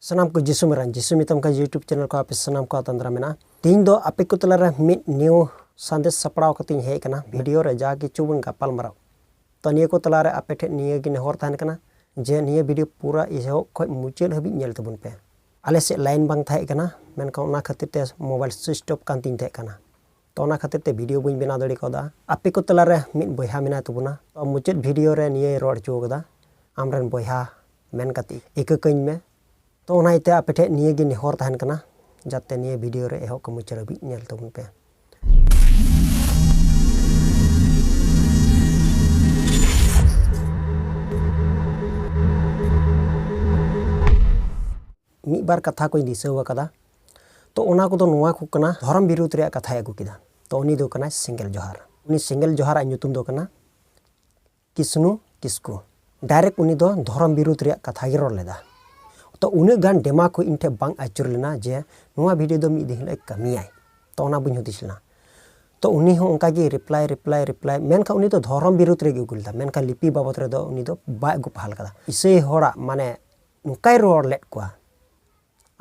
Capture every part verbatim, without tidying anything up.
ᱥᱟᱱᱟᱢ ᱠᱚ ᱡᱤᱥᱩ ᱢᱟᱨᱟᱝ, ᱡᱤᱥᱩ ᱢᱮᱛᱟᱢ ᱠᱟᱱ YouTube channel ᱠᱚ ᱟᱯᱮ ᱥᱟᱱᱟᱢ ᱠᱚ ᱟᱛᱟᱝ ᱫᱟᱨᱟᱢ ᱢᱮᱱᱟᱜᱼᱟ᱾ ᱛᱮᱦᱮᱧ ᱫᱚ ᱟᱯᱮ ᱠᱚ ᱛᱟᱞᱟᱨᱮ ᱢᱤᱫ new ᱥᱟᱸᱫᱮᱥ ᱥᱟᱯᱲᱟᱣ ᱠᱟᱛᱮᱧ ᱦᱮᱡ ᱟᱠᱟᱱᱟ, video ᱨᱮ ᱡᱟ ᱠᱤᱪᱷᱩ ᱵᱚᱱ ᱜᱟᱯᱟᱞ ᱢᱟᱨᱟᱣ᱾ ᱛᱚ ᱱᱤᱭᱟᱹ ᱠᱚ ᱛᱟᱞᱟᱨᱮ ᱟᱯᱮ ᱴᱷᱮᱱ ᱱᱤᱭᱟᱹ ᱜᱮ ᱱᱮᱦᱚᱨ ᱛᱟᱦᱮᱱ ᱠᱟᱱᱟ ᱡᱮ ᱱᱤᱭᱟᱹ video ᱯᱩᱨᱟᱹ ᱮᱦᱚᱵ ᱠᱷᱚᱱ ᱢᱩᱪᱟᱹᱫ ᱦᱟᱹᱵᱤᱡ ᱧᱮᱞ ᱛᱟᱵᱚᱱ ᱯᱮ᱾ ᱟᱞᱮ ᱥᱮᱫ line ᱵᱟᱝ ᱛᱟᱦᱮᱸ ᱠᱟᱱᱟ, ᱢᱮᱱᱠᱷᱟᱱ ᱚᱱᱟ ᱠᱷᱟᱹᱛᱤᱨ ᱛᱮ mobile switch off ᱠᱟᱱ ᱛᱤᱧ ᱛᱟᱦᱮᱸ ᱠᱟᱱᱟ᱾ ᱛᱚ ᱚᱱᱟ ᱠᱷᱟᱹᱛᱤᱨ ᱛᱮ video ᱵᱟᱹᱧ ᱵᱮᱱᱟᱣ ᱫᱟᱲᱮ ᱠᱟᱣᱫᱟ᱾ ᱟᱯᱮ ᱠᱚ ᱛᱟᱞᱟᱨᱮ ᱢᱤᱫ ᱵᱚᱭᱦᱟ ᱢᱮᱱᱟᱭ ᱛᱟᱵᱚᱱᱟ, ᱛᱚ ᱢᱩᱪᱟᱹᱫ video ᱨᱮ ᱱᱤᱭᱟᱹᱭ ᱨᱚᱲ ᱦᱚᱪᱚ ᱠᱟᱫᱟ, "ᱟᱢᱨᱮᱱ ᱵᱚᱭᱦᱟ ᱢᱮᱱ ᱠᱟᱛᱮ ᱤᱠᱟᱹ ᱠᱟᱹᱧ ᱢᱮ᱾" ᱛᱚ ᱚᱱᱟ ᱤᱭᱟᱹᱛᱮ ᱟᱯᱮ ᱴᱷᱮᱱ ᱱᱤᱭᱟᱹ ᱜᱮ ᱱᱮᱦᱚᱨ ᱛᱟᱦᱮᱱ ᱠᱟᱱᱟ, ᱡᱟᱛᱮ ᱱᱤᱭᱟᱹ video ᱨᱮ ᱮᱦᱚᱵ ᱠᱷᱚᱱ ᱢᱩᱪᱟᱹᱫ ᱦᱟᱹᱵᱤᱡ ᱧᱮᱞ ᱛᱟᱵᱚᱱ ᱯᱮ᱾ ᱢᱤᱫ ᱵᱟᱨ ᱠᱟᱛᱷᱟ ᱠᱚᱧ ᱫᱤᱥᱟᱹ ᱟᱠᱟᱫᱟ᱾ ᱛᱚ ᱚᱱᱟ ᱠᱚᱫᱚ ᱱᱚᱣᱟ ᱠᱚ ᱠᱟᱱᱟ, ᱫᱷᱚᱨᱚᱢ ᱵᱤᱨᱩᱫᱷ ᱨᱮᱭᱟᱜ ᱠᱟᱛᱷᱟᱭ ᱟᱹᱜᱩ ᱠᱮᱫᱟ᱾ ᱛᱚ ᱩᱱᱤ ᱫᱚ ᱠᱟᱱᱟᱭ ᱥᱮᱸᱜᱮᱞ ᱡᱚᱦᱟᱨ᱾ ᱩᱱᱤ ᱥᱮᱸᱜᱮᱞ ᱡᱚᱦᱟᱨᱟᱜ ᱧᱩᱛᱩᱢ ᱫᱚ ᱠᱟᱱᱟ ᱠᱤᱥᱱᱩ ᱠᱤᱥᱠᱩ᱾ Direct ᱩᱱᱤ ᱫᱚ ᱫᱷᱚᱨᱚᱢ ᱵᱤᱨᱩᱫᱷ ᱨᱮᱭᱟᱜ ᱠᱟᱛᱷᱟ ᱜᱮ ᱨᱚᱲ ᱞᱮᱫᱟ᱾ ᱛᱚ ᱩᱱᱟᱹᱜ ᱜᱟᱱ ᱫᱮᱢᱟᱜᱽ ᱦᱚᱸ ᱤᱧ ᱴᱷᱮᱱ ᱵᱟᱝ ᱟᱹᱪᱩᱨ ᱞᱮᱱᱟ ᱡᱮ ᱱᱚᱣᱟ video ᱫᱚ ᱢᱤᱫ ᱫᱤᱱ ᱦᱤᱞᱳᱜ ᱮ ᱠᱟᱹᱢᱤᱭᱟᱭ᱾ ᱛᱚ ᱚᱱᱟ ᱵᱟᱹᱧ ᱦᱩᱫᱤᱥ ᱞᱮᱱᱟ᱾ ᱛᱚ ᱩᱱᱤ ᱦᱚᱸ ᱚᱱᱠᱟ ᱜᱮ reply, reply, reply, ᱢᱮᱱᱠᱷᱟᱱ ᱩᱱᱤ ᱫᱚ ᱫᱷᱚᱨᱚᱢ ᱵᱤᱨᱩᱫᱷ ᱨᱮᱜᱮ ᱟᱹᱜᱩ ᱞᱮᱫᱟ, ᱢᱮᱱᱠᱷᱟᱱ ᱞᱤᱯᱤ ᱵᱟᱵᱚᱫ ᱨᱮᱫᱚ ᱩᱱᱤ ᱫᱚ ᱵᱟᱭ ᱟᱹᱜᱩ ᱯᱟᱦᱟᱞ ᱠᱟᱫᱟ᱾ ᱤᱥᱟᱹᱭ ᱦᱚᱲᱟᱜ ᱢᱟᱱᱮ ᱱᱚᱝᱠᱟᱭ ᱨᱚᱲ ᱞᱮᱫ ᱠᱚᱣᱟ,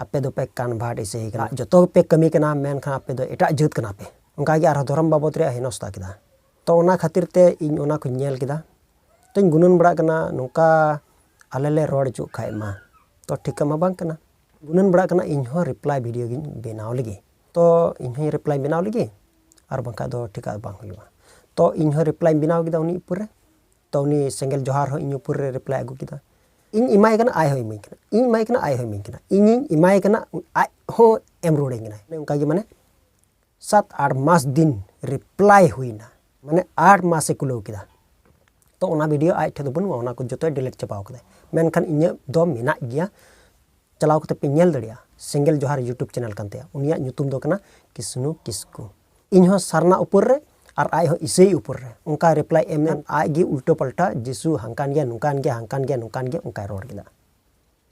"ᱟᱯᱮ ᱫᱚᱯᱮ convert ᱤᱥᱟᱹᱭ ᱠᱟᱱᱟ, ᱡᱚᱛᱚ ᱯᱮ ᱠᱟᱹᱢᱤ ᱠᱟᱱᱟ, ᱢᱮᱱᱠᱷᱟᱱ ᱟᱯᱮ ᱫᱚ ᱮᱴᱟᱜ ᱡᱟᱹᱛ ᱠᱟᱱᱟ ᱯᱮ᱾" ᱚᱱᱠᱟ ᱜᱮ ᱟᱨᱦᱚᱸ ᱫᱷᱚᱨᱚᱢ ᱵᱟᱵᱚᱫ ᱨᱮᱭᱟᱜ ᱦᱮᱱᱚᱥᱛᱟ ᱠᱮᱫᱟ᱾ ᱛᱚ ᱚᱱᱟ ᱠᱷᱟᱹᱛᱤᱨ ᱛᱮ ᱤᱧ ᱚᱱᱟ ᱠᱚᱧ ᱧᱮᱞ ᱠᱮᱫᱟ᱾ ᱛᱚᱧ ᱜᱩᱱᱟᱹᱱ ᱵᱟᱲᱟᱜ ᱠᱟᱱᱟ, ᱱᱚᱝᱠᱟ ᱟᱞᱮ ᱞᱮ ᱨᱚᱲ ᱦᱚᱪᱚᱜ ᱠᱷᱟᱡ ᱢᱟ ᱛᱚ ᱴᱷᱤᱠᱟᱹ ᱢᱟ ᱵᱟᱝ ᱠᱟᱱᱟ᱾ ᱜᱩᱱᱟᱹᱱ ᱵᱟᱲᱟᱜ ᱠᱟᱱᱟ ᱤᱧ ᱦᱚᱸ reply video ᱜᱤᱧ ᱵᱮᱱᱟᱣ ᱞᱮᱜᱮ᱾ ᱛᱚ ᱤᱧ ᱦᱚᱸᱧ reply ᱵᱮᱱᱟᱣ ᱞᱮᱜᱮ, ᱟᱨ ᱵᱟᱝᱠᱷᱟᱡ ᱫᱚ ᱴᱷᱤᱠᱟᱹ ᱵᱟᱝ ᱦᱩᱭᱩᱜᱼᱟ᱾ ᱛᱚ ᱤᱧ ᱦᱚᱸ reply ᱵᱮᱱᱟᱣ ᱠᱮᱫᱟ ᱩᱱᱤ ᱩᱯᱚᱨ ᱨᱮ᱾ ᱛᱚ ᱩᱱᱤ ᱥᱮᱸᱜᱮᱞ ᱡᱚᱦᱟᱨ ᱦᱚᱸ ᱤᱧ ᱩᱯᱚᱨ ᱨᱮ reply ᱟᱹᱜᱩ ᱠᱮᱫᱟ᱾ ᱤᱧ ᱮᱢᱟᱭ ᱠᱟᱱᱟ, ᱟᱡ ᱦᱚᱸ ᱤᱢᱟᱹᱧ ᱠᱟᱱᱟ, ᱤᱧ ᱮᱢᱟᱭ ᱠᱟᱱᱟ, ᱟᱡ ᱦᱚᱸ ᱤᱢᱟᱹᱧ ᱠᱟᱱᱟ, ᱤᱧᱤᱧ ᱮᱢᱟᱭ ᱠᱟᱱᱟ, ᱟᱡ ᱦᱚᱸ ᱮᱢ ᱨᱩᱣᱟᱹᱲᱟᱹᱧ ᱠᱟᱱᱟ᱾ ᱚᱱᱮ ᱚᱱᱠᱟ ᱜᱮ ᱢᱟᱱᱮ ᱥᱟᱛ ᱟᱴ ᱢᱟᱥ ᱫᱤᱱ reply ᱦᱩᱭᱱᱟ, ᱢᱟᱱᱮ ᱟᱴ ᱢᱟᱥᱮ ᱠᱩᱞᱟᱹᱣ ᱠᱮᱫᱟ᱾ ᱛᱚ ᱚᱱᱟ video ᱟᱡ ᱴᱷᱮᱱ ᱫᱚ ᱵᱟᱹᱱᱩᱜᱼᱟ, ᱚᱱᱟ ᱠᱚ ᱡᱚᱛᱚᱭ delete ᱪᱟᱵᱟᱣ ᱠᱟᱫᱟᱭ᱾ ᱢᱮᱱᱠᱷᱟᱱ ᱤᱧᱟᱹᱜ ᱫᱚ ᱢᱮᱱᱟᱜ ᱜᱮᱭᱟ, ᱪᱟᱞᱟᱣ ᱠᱟᱛᱮ ᱯᱮ ᱧᱮᱞ ᱫᱟᱲᱮᱭᱟᱜᱼᱟ᱾ ᱥᱮᱸᱜᱮᱞ ᱡᱚᱦᱟᱨ YouTube channel ᱠᱟᱱ ᱛᱟᱭᱟ, ᱩᱱᱤᱭᱟᱜ ᱧᱩᱛᱩᱢ ᱫᱚ ᱠᱟᱱᱟ ᱠᱤᱥᱱᱩ ᱠᱤᱥᱠᱩ᱾ ᱤᱧ ᱦᱚᱸ ᱥᱟᱨᱱᱟ ᱩᱯᱚᱨ ᱨᱮ ᱟᱨ ᱟᱡ ᱦᱚᱸ ᱤᱥᱟᱹᱭ ᱩᱯᱚᱨ ᱨᱮ ᱚᱱᱠᱟ reply ᱮᱢ ᱮᱢ, ᱟᱡ ᱜᱮ ᱩᱞᱴᱟᱹ ᱯᱟᱞᱴᱟ, "ᱡᱤᱥᱩ ᱦᱟᱝᱠᱟᱱ ᱜᱮᱭᱟ, ᱱᱚᱝᱠᱟᱱ ᱜᱮᱭᱟ, ᱦᱟᱝᱠᱟᱱ ᱜᱮᱭᱟ, ᱱᱚᱝᱠᱟᱱ ᱜᱮᱭᱟ", ᱚᱱᱠᱟᱭ ᱨᱚᱲ ᱠᱮᱫᱟ᱾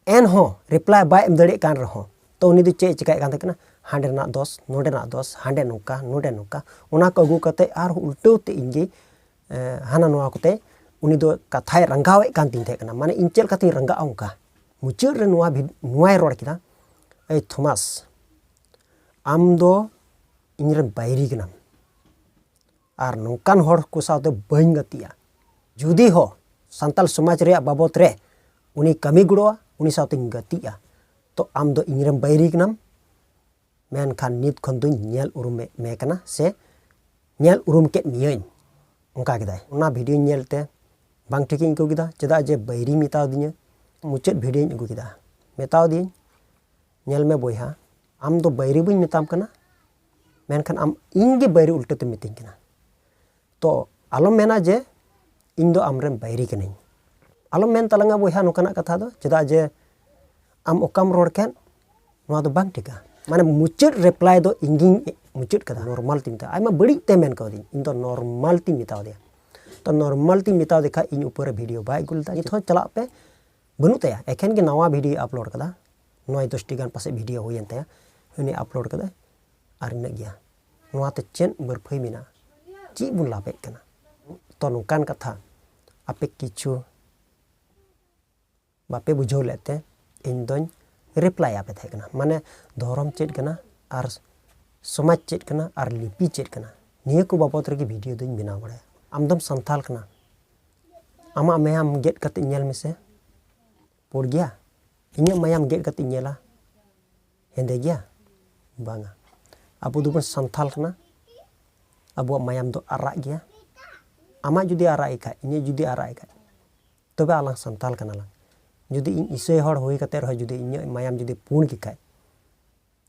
ᱮᱱᱦᱚᱸ reply ᱵᱟᱭ ᱮᱢ ᱫᱟᱲᱮᱭᱟᱜ ᱠᱟᱱ ᱨᱮᱦᱚᱸ, ᱛᱚ ᱩᱱᱤ ᱫᱚ ᱪᱮᱫ ᱮ ᱪᱮᱠᱟᱭᱮᱫ ᱠᱟᱱ ᱛᱟᱦᱮᱸ ᱠᱟᱱᱟ? ᱦᱟᱸᱰᱮᱱᱟᱜ ᱫᱚᱥ, ᱱᱚᱰᱮᱱᱟᱜ ᱫᱚᱥ, ᱦᱟᱸᱰᱮ ᱱᱚᱝᱠᱟ, ᱱᱚᱰᱮ ᱱᱚᱝᱠᱟ, ᱚᱱᱟ ᱠᱚ ᱟᱹᱜᱩ ᱠᱟᱛᱮ ᱟᱨᱦᱚᱸ ᱩᱞᱴᱟᱹᱣ ᱛᱮ ᱤᱧ ᱜᱮ, ᱮ, ᱦᱟᱱᱟ ᱱᱚᱣᱟ ᱠᱚᱛᱮ ᱩᱱᱤ ᱫᱚ ᱠᱟᱛᱷᱟᱭ ᱨᱟᱸᱜᱟᱣᱮᱫ ᱠᱟᱱ ᱛᱤᱧ ᱛᱟᱦᱮᱸ ᱠᱟᱱᱟ᱾ ᱢᱟᱱᱮ ᱤᱧ ᱪᱮᱫ ᱞᱮᱠᱟᱛᱤᱧ ᱨᱟᱸᱜᱟᱜᱼᱟ ᱚᱱᱠᱟ᱾ ᱢᱩᱪᱟᱹᱫ ᱨᱮ ᱱᱚᱣᱟ ᱵᱷᱤᱰ- ᱱᱚᱣᱟᱭ ᱨᱚᱲ ᱠᱮᱫᱟ, "ᱮᱭ ᱛᱷᱚᱢᱟᱥ, ᱟᱢ ᱫᱚ ᱤᱧᱨᱮᱱ ᱵᱟᱹᱭᱨᱤ ᱠᱟᱱᱟᱢ, ᱟᱨ ᱱᱚᱝᱠᱟᱱ ᱦᱚᱲ ᱠᱚ ᱥᱟᱶᱛᱮ ᱵᱟᱹᱧ ᱜᱟᱛᱮᱜᱼᱟ᱾ ᱡᱩᱫᱤ ᱦᱚᱸ ᱥᱟᱱᱛᱟᱞ ᱥᱚᱢᱟᱡᱽ ᱨᱮᱭᱟᱜ ᱵᱟᱵᱚᱛ ᱨᱮ ᱩᱱᱤ ᱠᱟᱹᱢᱤ ᱜᱚᱲᱚᱣᱟ, ᱩᱱᱤ ᱥᱟᱶᱛᱮᱧ ᱜᱟᱛᱮᱜᱼᱟ, ᱛᱚ ᱟᱢ ᱫᱚ ᱤᱧᱨᱮᱱ ᱵᱟᱹᱭᱨᱤ ᱠᱟᱱᱟᱢ, ᱢᱮᱱᱠᱷᱟᱱ ᱱᱤᱛ ᱠᱷᱚᱱ ᱫᱚᱧ ᱧᱮᱞ ᱩᱨᱩᱢᱮᱫ ᱢᱮ ᱠᱟᱱᱟ ᱥᱮ ᱧᱮᱞ ᱩᱨᱩᱢ ᱠᱮᱫ ᱢᱤᱭᱟᱹᱧ", ᱚᱱᱠᱟ ᱠᱮᱫᱟᱭ᱾ ᱚᱱᱟ ᱵᱷᱤᱰᱤᱭᱳᱧ ᱧᱮᱞ ᱛᱮ ᱵᱟᱝ ᱴᱷᱤᱠᱤᱧ ᱟᱹᱭᱠᱟᱹᱣ ᱠᱮᱫᱟ, ᱪᱮᱫᱟᱜ ᱡᱮ ᱵᱟᱹᱭᱨᱤ ᱢᱮᱛᱟᱣᱫᱤᱧᱟ᱾ ᱢᱩᱪᱟᱹᱫ ᱵᱷᱤᱰᱤᱭᱳᱧ ᱟᱹᱜᱩ ᱠᱮᱫᱟ, ᱢᱮᱛᱟᱣᱫᱤᱭᱟᱹᱧ, "ᱧᱮᱞ ᱢᱮ ᱵᱚᱭᱦᱟ, ᱟᱢ ᱫᱚ ᱵᱟᱹᱭᱨᱤ ᱵᱟᱹᱧ ᱢᱮᱛᱟᱢ ᱠᱟᱱᱟ, ᱢᱮᱱᱠᱷᱟᱱ ᱟᱢ ᱤᱧ ᱜᱮ ᱵᱟᱹᱭᱨᱤ ᱩᱞᱴᱟᱹ ᱛᱮᱢ ᱢᱤᱛᱟᱹᱧ ᱠᱟᱱᱟ᱾ ᱛᱚ ᱟᱞᱚᱢ ᱢᱮᱱᱟ ᱡᱮ ᱤᱧ ᱫᱚ ᱟᱢᱨᱮᱱ ᱵᱟᱹᱭᱨᱤ ᱠᱟᱹᱱᱟᱹᱧ᱾ ᱟᱞᱚᱢ ᱢᱮᱱ ᱛᱟᱞᱟᱝᱟ ᱵᱚᱭᱦᱟ ᱱᱚᱝᱠᱟᱱᱟᱜ ᱠᱟᱛᱷᱟ ᱫᱚ, ᱪᱮᱫᱟᱜ ᱡᱮ ᱟᱢ ᱚᱠᱟᱢ ᱨᱚᱲ ᱠᱮᱫ, ᱱᱚᱣᱟ ᱫᱚ ᱵᱟᱝ ᱴᱷᱤᱠᱟ᱾ ᱢᱟᱱᱮ ᱢᱩᱪᱟᱹᱫ ᱨᱤᱯᱞᱟᱭ ᱫᱚ ᱤᱧᱜᱤᱧ ᱢᱩᱪᱟᱹᱫ ᱠᱟᱫᱟ, ᱱᱚᱨᱢᱟᱞ ᱛᱤᱧ ᱢᱮᱛᱟᱣ, ᱟᱭᱢᱟ ᱵᱟᱹᱲᱤᱡ ᱛᱮ ᱢᱮᱱ ᱠᱟᱣᱫᱤᱧ, ᱤᱧ ᱫᱚ ᱱᱚᱨᱢᱟᱞ ᱛᱤᱧ ᱢᱮᱛᱟᱣ ᱫᱮᱭᱟ᱾ ᱛᱚ ᱱᱚᱨᱢᱟᱞ ᱛᱤᱧ ᱢᱮᱛᱟᱣ ᱫᱮ ᱠᱷᱟᱡ ᱤᱧ ᱩᱯᱚᱨ ᱨᱮ ᱵᱷᱤᱰᱤᱭᱳ ᱵᱟᱭ ᱟᱹᱜᱩ ᱞᱮᱫᱟ, ᱱᱤᱛ ᱦᱚᱸ ᱪᱟᱞᱟᱜ ᱯᱮ, ᱵᱟᱹᱱᱩᱜ ᱛᱟᱭᱟ, ᱮᱠᱷᱮᱱ ᱜᱮ ᱱᱟᱣᱟ ᱵᱷᱤᱰᱤᱭᱳ ᱟᱯᱞᱳᱰ ᱠᱟᱫᱟ, ᱱᱚᱭ ᱫᱚᱥᱴᱤ ᱜᱟᱱ ᱯᱟᱥᱮᱡ ᱵᱷᱤᱰᱤᱭᱳ ᱦᱩᱭᱮᱱ ᱛᱟᱭᱟ, ᱩᱱᱤ ᱟᱯᱞᱳᱰ ᱠᱟᱫᱟᱭ ᱟᱨ ᱤᱱᱟᱹᱜ ᱜᱮᱭᱟ᱾ ᱱᱚᱣᱟ ᱛᱮ ᱪᱮᱫ ᱵᱟᱹᱨᱯᱷᱟᱹᱭ ᱢᱮᱱᱟᱜᱼᱟ? ᱪᱮᱫ ᱵᱚᱱ ᱞᱟᱵᱷᱮᱫ ᱠᱟᱱᱟ? ᱛᱚ ᱱᱚᱝᱠᱟᱱ ᱠᱟᱛᱷᱟ ᱟᱯᱮ ᱠᱤᱪᱷᱩ ᱵᱟᱯᱮ ᱵᱩᱡᱷᱟᱹᱣ ᱞᱮᱫ ᱛᱮ ᱤᱧ ᱫᱚᱧ ᱨᱤᱯᱞᱟᱭ ᱟᱯᱮ ᱛᱟᱦᱮᱸ ᱠᱟᱱᱟ᱾ ᱢᱟᱱᱮ ᱫᱷᱚᱨᱚᱢ ᱪᱮᱫ ᱠᱟᱱᱟ ᱟᱨ ᱥᱚᱢᱟᱡᱽ ᱪᱮᱫ ᱠᱟᱱᱟ ᱟᱨ ᱞᱤᱯᱤ ᱪᱮᱫ ᱠᱟᱱᱟ, ᱱᱤᱭᱟᱹ ᱠᱚ ᱵᱟᱵᱚᱛ ᱨᱮᱜᱮ ᱵᱷᱤᱰᱤᱭᱳ ᱫᱚᱧ ᱵᱮᱱᱟᱣ ᱵᱟᱲᱟᱭᱟ᱾ ᱟᱢ ᱫᱚᱢ ᱥᱟᱱᱛᱟᱞ ᱠᱟᱱᱟ, ᱟᱢᱟᱜ ᱢᱟᱭᱟᱢ ᱜᱮᱫ ᱠᱟᱛᱮ ᱧᱮᱞ ᱢᱮᱥᱮ, ᱯᱩᱸᱰ ᱜᱮᱭᱟ? ᱤᱧᱟᱹᱜ ᱢᱟᱭᱟᱢ ᱜᱮᱫ ᱠᱟᱛᱮᱧ ᱧᱮᱞᱟ, ᱦᱮᱸᱫᱮ ᱜᱮᱭᱟ? ᱵᱟᱝᱟ᱾ ᱟᱵᱚ ᱫᱚᱵᱚᱱ ᱥᱟᱱᱛᱟᱞ ᱠᱟᱱᱟ, ᱟᱵᱚᱣᱟᱜ ᱢᱟᱭᱟᱢ ᱫᱚ ᱟᱨᱟᱜ ᱜᱮᱭᱟ᱾ ᱟᱢᱟᱜ ᱡᱩᱫᱤ ᱟᱨᱟᱜ ᱜᱮ ᱠᱷᱟᱡ, ᱤᱧᱟᱹᱜ ᱡᱩᱫᱤ ᱟᱨᱟᱜ ᱜᱮ ᱠᱷᱟᱡ, ᱛᱚᱵᱮ ᱟᱞᱟᱝ ᱥᱟᱱᱛᱟᱞ ᱠᱟᱱᱟᱞᱟᱝ᱾ ᱡᱩᱫᱤ ᱤᱧ ᱤᱥᱟᱹᱭ ᱦᱚᱲ ᱦᱩᱭ ᱠᱟᱛᱮ ᱨᱮᱦᱚᱸ ᱡᱩᱫᱤ ᱤᱧᱟᱹᱜ ᱢᱟᱭᱟᱢ ᱡᱩᱫᱤ ᱯᱩᱸᱰ ᱜᱮ ᱠᱷᱟᱡ,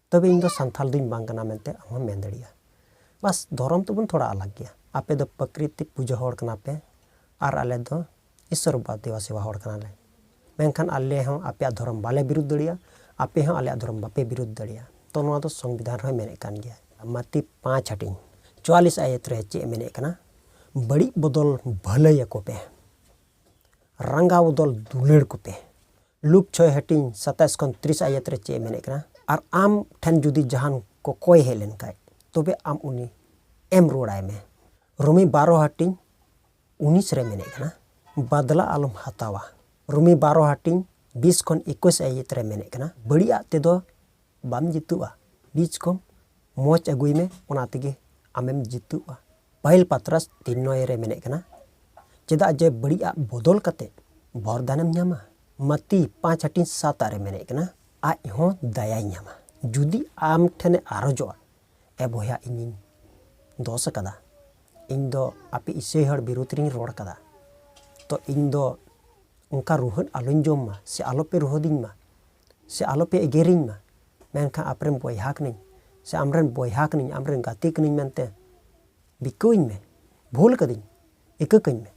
ᱛᱚᱵᱮ ᱤᱧ ᱫᱚ ᱥᱟᱱᱛᱟᱞ ᱫᱚᱧ ᱵᱟᱝ ᱠᱟᱱᱟ ᱢᱮᱱᱛᱮ ᱟᱢ ᱦᱚᱸᱢ ᱢᱮᱱ ᱫᱟᱲᱮᱭᱟᱜᱼᱟ᱾ ᱵᱟᱥ, ᱫᱷᱚᱨᱚᱢ ᱛᱟᱵᱚᱱ ᱛᱷᱚᱲᱟ ᱟᱞᱟᱜᱽ ᱜᱮᱭᱟ᱾ ᱟᱯᱮ ᱫᱚ ᱯᱨᱟᱠᱨᱤᱛᱤᱠ ᱯᱩᱡᱟᱹ ᱦᱚᱲ ᱠᱟᱱᱟ ᱯᱮ ᱟᱨ ᱟᱞᱮ ᱫᱚ ᱤᱥᱥᱚᱨᱵᱟᱫ ᱫᱮᱵᱟ ᱥᱮᱵᱟ ᱦᱚᱲ ᱠᱟᱱᱟᱞᱮ᱾ ᱢᱮᱱᱠᱷᱟᱱ ᱟᱞᱮ ᱦᱚᱸ ᱟᱯᱮᱭᱟᱜ ᱫᱷᱚᱨᱚᱢ ᱵᱟᱞᱮ ᱵᱤᱨᱩᱫᱷ ᱫᱟᱲᱮᱭᱟᱜᱼᱟ, ᱟᱯᱮ ᱦᱚᱸ ᱟᱞᱮᱭᱟᱜ ᱫᱷᱚᱨᱚᱢ ᱵᱟᱯᱮ ᱵᱤᱨᱩᱫᱷ ᱫᱟᱲᱮᱭᱟᱜᱼᱟ᱾ ᱛᱚ ᱱᱚᱣᱟ ᱫᱚ ᱥᱚᱝᱵᱤᱫᱷᱟᱱ ᱨᱮᱦᱚᱸᱭ ᱢᱮᱱᱮᱫ ᱠᱟᱱ ᱜᱮᱭᱟ᱾ ᱢᱟᱛᱤ ᱯᱟᱸᱪ ᱦᱟᱹᱴᱤᱧ ᱪᱩᱣᱟᱞᱤᱥ ᱟᱭᱟᱛ ᱨᱮ ᱪᱮᱫ ᱮ ᱢᱮᱱᱮᱫ ᱠᱟᱱᱟ? ᱵᱟᱹᱲᱤᱡ ᱵᱚᱫᱚᱞ ᱵᱷᱟᱹᱞᱟᱹᱭ ᱟᱠᱚ ᱯᱮ, ᱨᱟᱸᱜᱟᱣ ᱵᱚᱫᱚᱞ ᱫᱩᱞᱟᱹᱲ ᱠᱚᱯᱮ᱾ ᱞᱩᱠ ᱪᱷᱚᱭ ᱦᱟᱹᱴᱤᱧ ᱥᱟᱛᱟᱭᱤᱥ ᱠᱷᱚᱱ ᱛᱤᱨᱤᱥ ᱟᱭᱟᱛ ᱨᱮ ᱪᱮᱫ ᱮ ᱢᱮᱱᱮᱫ ᱠᱟᱱᱟ? ᱟᱨ ᱟᱢ ᱴᱷᱮᱱ ᱡᱩᱫᱤ ᱡᱟᱦᱟᱱ ᱠᱚ ᱠᱚᱭ ᱦᱮᱡ ᱞᱮᱱᱠᱷᱟᱡ, ᱛᱚᱵᱮ ᱟᱢ ᱩᱱᱤ ᱮᱢ ᱨᱩᱣᱟᱹᱲᱟᱭ ᱢᱮ᱾ ᱨᱳᱢᱤ ᱵᱟᱨᱚ ᱦᱟᱹᱴᱤᱧ ᱩᱱᱤᱥ ᱨᱮ ᱢᱮᱱᱮᱫ ᱠᱟᱱᱟ, ᱵᱟᱫᱞᱟ ᱟᱞᱚᱢ ᱦᱟᱛᱟᱣᱟ᱾ ᱨᱳᱢᱤ ᱵᱟᱨᱚ ᱦᱟᱹᱴᱤᱧ ᱵᱤᱥ ᱠᱷᱚᱱ ᱮᱠᱩᱥ ᱟᱭᱟᱛ ᱨᱮ ᱢᱮᱱᱮᱫ ᱠᱟᱱᱟ, ᱵᱟᱹᱲᱤᱡᱟᱜ ᱛᱮᱫᱚ ᱵᱟᱢ ᱡᱤᱛᱩᱜᱼᱟ, ᱵᱤᱥ ᱠᱚᱢ ᱢᱚᱡᱽ ᱟᱹᱜᱩᱭ ᱢᱮ, ᱚᱱᱟ ᱛᱮᱜᱮ ᱟᱢᱮᱢ ᱡᱤᱛᱩᱜᱼᱟ᱾ ᱯᱟᱹᱦᱤᱞ ᱯᱟᱛᱨᱟᱥ ᱛᱤᱱ ᱱᱚᱭ ᱨᱮ ᱢᱮᱱᱮᱫ ᱠᱟᱱᱟ, ᱪᱮᱫᱟᱜ ᱡᱮ ᱵᱟᱹᱲᱤᱡᱟᱜ ᱵᱚᱫᱚᱞ ᱠᱟᱛᱮ ᱵᱚᱨᱫᱟᱱᱮᱢ ᱧᱟᱢᱟ᱾ ᱢᱟᱛᱤ ᱯᱟᱸᱪ ᱦᱟᱹᱴᱤᱧ ᱥᱟᱛ ᱨᱮ ᱢᱮᱱᱮᱫ ᱠᱟᱱᱟ, ᱟᱡ ᱦᱚᱸ ᱫᱟᱭᱟᱭ ᱧᱟᱢᱟ᱾ ᱡᱩᱫᱤ ᱟᱢ ᱴᱷᱮᱱᱮ ᱟᱨᱚᱡᱚᱜᱼᱟ, ᱮ ᱵᱚᱭᱦᱟ, ᱤᱧᱤᱧ ᱫᱳᱥ ᱟᱠᱟᱫᱟ, ᱤᱧ ᱫᱚ ᱟᱯᱮ ᱤᱥᱟᱹᱭ ᱦᱚᱲ ᱵᱤᱨᱩᱫᱷ ᱨᱤᱧ ᱨᱚᱲ ᱠᱟᱫᱟ, ᱛᱚ ᱤᱧ ᱫᱚ ᱚᱱᱠᱟ ᱨᱩᱦᱟᱹᱫ ᱟᱞᱚᱧ ᱡᱚᱢ ᱢᱟ, ᱥᱮ ᱟᱞᱚᱯᱮ ᱨᱩᱦᱟᱹᱫᱤᱧ ᱢᱟ, ᱥᱮ ᱟᱞᱚᱯᱮ ᱮᱜᱮᱨᱤᱧ ᱢᱟ, ᱢᱮᱱᱠᱷᱟᱱ ᱟᱯᱮᱨᱮᱱ ᱵᱚᱭᱦᱟ ᱠᱟᱹᱱᱟᱹᱧ, ᱥᱮ ᱟᱢᱨᱮᱱ ᱵᱚᱭᱦᱟ ᱠᱟᱹᱱᱟᱹᱧ, ᱟᱢᱨᱮᱱ ᱜᱟᱛᱮ ᱠᱟᱹᱱᱟᱹᱧ ᱢᱮᱱᱛᱮ ᱵᱤᱠᱟᱹᱣᱟᱹᱧ ᱢᱮ, ᱵᱷᱩᱞ ᱠᱟᱹᱫᱟᱹᱧ, ᱤᱠᱟᱹ ᱠᱟᱹᱧ ᱢᱮ᱾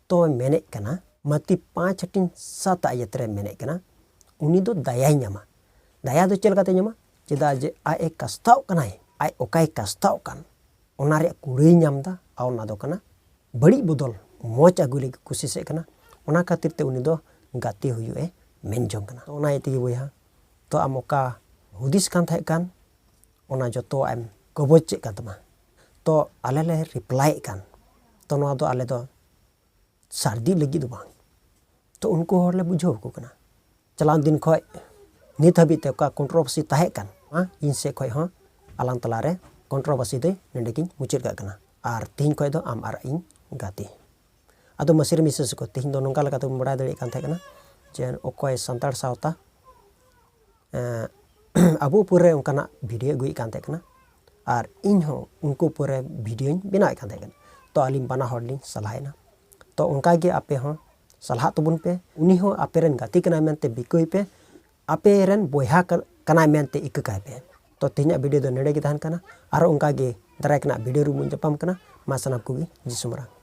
ᱛᱚ ᱢᱮᱱᱮᱫ ᱠᱟᱱᱟ, ᱢᱟᱛᱤ ᱯᱟᱸᱪ ᱦᱟᱹᱴᱤᱧ ᱥᱟᱛ ᱟᱭᱟᱛ ᱨᱮ ᱢᱮᱱᱮᱫ ᱠᱟᱱᱟ, ᱩᱱᱤ ᱫᱚ ᱫᱟᱭᱟᱭ ᱧᱟᱢᱟ᱾ ᱫᱟᱭᱟ ᱫᱚ ᱪᱮᱫ ᱞᱮᱠᱟᱛᱮ ᱧᱟᱢᱟ? ᱪᱮᱫᱟᱜ ᱡᱮ ᱟᱡ ᱮ ᱠᱟᱥᱛᱟᱣ ᱠᱟᱱᱟᱭ, ᱟᱡ ᱚᱠᱟᱭ ᱠᱟᱥᱛᱟᱣ ᱠᱟᱱ, ᱚᱱᱟ ᱨᱮᱭᱟᱜ ᱠᱩᱲᱟᱹᱭ ᱧᱟᱢ ᱮᱫᱟ, ᱟᱨ ᱚᱱᱟ ᱫᱚ ᱠᱟᱱᱟ ᱵᱟᱹᱲᱤᱡ ᱵᱚᱫᱚᱞ ᱢᱚᱡᱽ ᱟᱹᱜᱩᱭ ᱞᱟᱹᱜᱤᱫ ᱠᱩᱥᱤᱥᱮᱫ ᱠᱟᱱᱟ᱾ ᱚᱱᱟ ᱠᱷᱟᱹᱛᱤᱨ ᱛᱮ ᱩᱱᱤ ᱫᱚ ᱜᱟᱛᱮ ᱦᱩᱭᱩᱜ ᱮ ᱢᱮᱱ ᱡᱚᱝ ᱠᱟᱱᱟ᱾ ᱚᱱᱟ ᱤᱭᱟᱹ ᱛᱮᱜᱮ ᱵᱚᱭᱦᱟ, ᱛᱚ ᱟᱢ ᱚᱠᱟ ᱦᱩᱫᱤᱥ ᱠᱟᱱ ᱛᱟᱦᱮᱸ ᱠᱟᱱ, ᱚᱱᱟ ᱡᱚᱛᱚᱣᱟᱜ ᱮᱢ ᱠᱚᱵᱚᱡ ᱪᱮᱫ ᱠᱟᱱ ᱛᱟᱢᱟ᱾ ᱛᱚ ᱟᱞᱮ ᱞᱮ ᱨᱤᱯᱞᱟᱭᱮᱫ ᱠᱟᱱ, ᱛᱚ ᱱᱚᱣᱟ ᱫᱚ ᱟᱞᱮ ᱫᱚ ᱥᱟᱹᱨᱫᱤ ᱞᱟᱹᱜᱤᱫ ᱫᱚ ᱵᱟᱝ, ᱛᱚ ᱩᱱᱠᱩ ᱦᱚᱲ ᱞᱮ ᱵᱩᱡᱷᱟᱹᱣ ᱟᱠᱚ ᱠᱟᱱᱟ᱾ ᱪᱟᱞᱟᱣ ᱫᱤᱱ ᱠᱷᱚᱱ ᱱᱤᱛ ᱦᱟᱹᱵᱤᱡ ᱛᱮ ᱚᱠᱟ ᱠᱚᱱᱴᱨᱳᱵᱷᱟᱨᱥᱤ ᱛᱟᱦᱮᱸ ᱠᱟᱱ, ᱦᱮᱸ, ᱤᱧ ᱥᱮᱫ ᱠᱷᱚᱱ ᱦᱚᱸ ᱟᱞᱟᱝ ᱛᱟᱞᱟᱨᱮ ᱠᱚᱱᱴᱨᱳᱵᱷᱟᱨᱥᱤ ᱫᱚ ᱱᱚᱸᱰᱮ ᱜᱤᱧ ᱢᱩᱪᱟᱹᱫ ᱠᱟᱜ ᱠᱟᱱᱟ᱾ ᱟᱨ ᱛᱮᱦᱮᱧ ᱠᱷᱚᱱ ᱫᱚ ᱟᱢ ᱟᱨ ᱤᱧ ᱜᱟᱛᱮ᱾ ᱟᱫᱚ ᱢᱟᱹᱥᱤᱨ ᱢᱤᱥᱮᱥ ᱠᱚ, ᱛᱮᱦᱮᱧ ᱫᱚ ᱱᱚᱝᱠᱟ ᱞᱮᱠᱟᱛᱮ ᱵᱚᱱ ᱵᱟᱲᱟᱭ ᱫᱟᱲᱮᱭᱟᱜ ᱠᱟᱱ ᱛᱟᱦᱮᱸ ᱠᱟᱱᱟ ᱡᱮ ᱚᱠᱚᱭ ᱥᱟᱱᱛᱟᱲ ᱥᱟᱶᱛᱟ ᱮᱸ, ᱟᱵᱚ ᱩᱯᱚᱨ ᱨᱮ ᱚᱱᱠᱟᱱᱟᱜ ᱵᱷᱤᱰᱤᱭᱳ ᱟᱹᱜᱩᱭᱮᱫ ᱠᱟᱱ ᱛᱟᱦᱮᱸ ᱠᱟᱱᱟ, ᱟᱨ ᱤᱧ ᱦᱚᱸ ᱩᱱᱠᱩ ᱩᱯᱚᱨ ᱨᱮ ᱵᱷᱤᱰᱤᱭᱳᱧ ᱵᱮᱱᱟᱣᱮᱫ ᱠᱟᱱ ᱛᱟᱦᱮᱸ ᱠᱟᱱᱟ᱾ ᱛᱚ ᱟᱹᱞᱤᱧ ᱵᱟᱱᱟ ᱦᱚᱲ ᱞᱤᱧ ᱥᱟᱞᱦᱟᱭᱮᱱᱟ᱾ ᱛᱚ ᱚᱱᱠᱟ ᱜᱮ ᱟᱯᱮ ᱦᱚᱸ ᱥᱟᱞᱦᱟᱜ ᱛᱟᱵᱚᱱ ᱯᱮ᱾ ᱩᱱᱤ ᱦᱚᱸ ᱟᱯᱮ ᱨᱮᱱ ᱜᱟᱛᱮ ᱠᱟᱱᱟᱭ ᱢᱮᱱᱛᱮ ᱵᱤᱠᱟᱹᱭ ᱯᱮ, ᱟᱯᱮ ᱨᱮᱱ ᱵᱚᱭᱦᱟ ᱠᱟ-, ᱠᱟᱱᱟᱭ ᱢᱮᱱᱛᱮ ᱤᱠᱟᱹ ᱠᱟᱭ ᱯᱮ᱾ ᱛᱚ ᱛᱮᱦᱮᱧᱟᱜ ᱵᱷᱤᱰᱤᱭᱳ ᱫᱚ ᱱᱚᱰᱮ ᱜᱮ ᱛᱟᱦᱮᱱ ᱠᱟᱱᱟ᱾ ᱟᱨᱚ ᱚᱱᱠᱟ ᱜᱮ ᱫᱟᱨᱟᱭ ᱠᱟᱱᱟ ᱵᱷᱤᱰᱤᱭᱳ ᱨᱮᱵᱚᱱ ᱧᱟᱯᱟᱢ ᱠᱟᱱᱟ᱾ ᱢᱟ ᱥᱟᱱᱟᱢ ᱠᱚᱜᱮ ᱡᱤᱥᱩ ᱢᱟᱨᱟᱝ᱾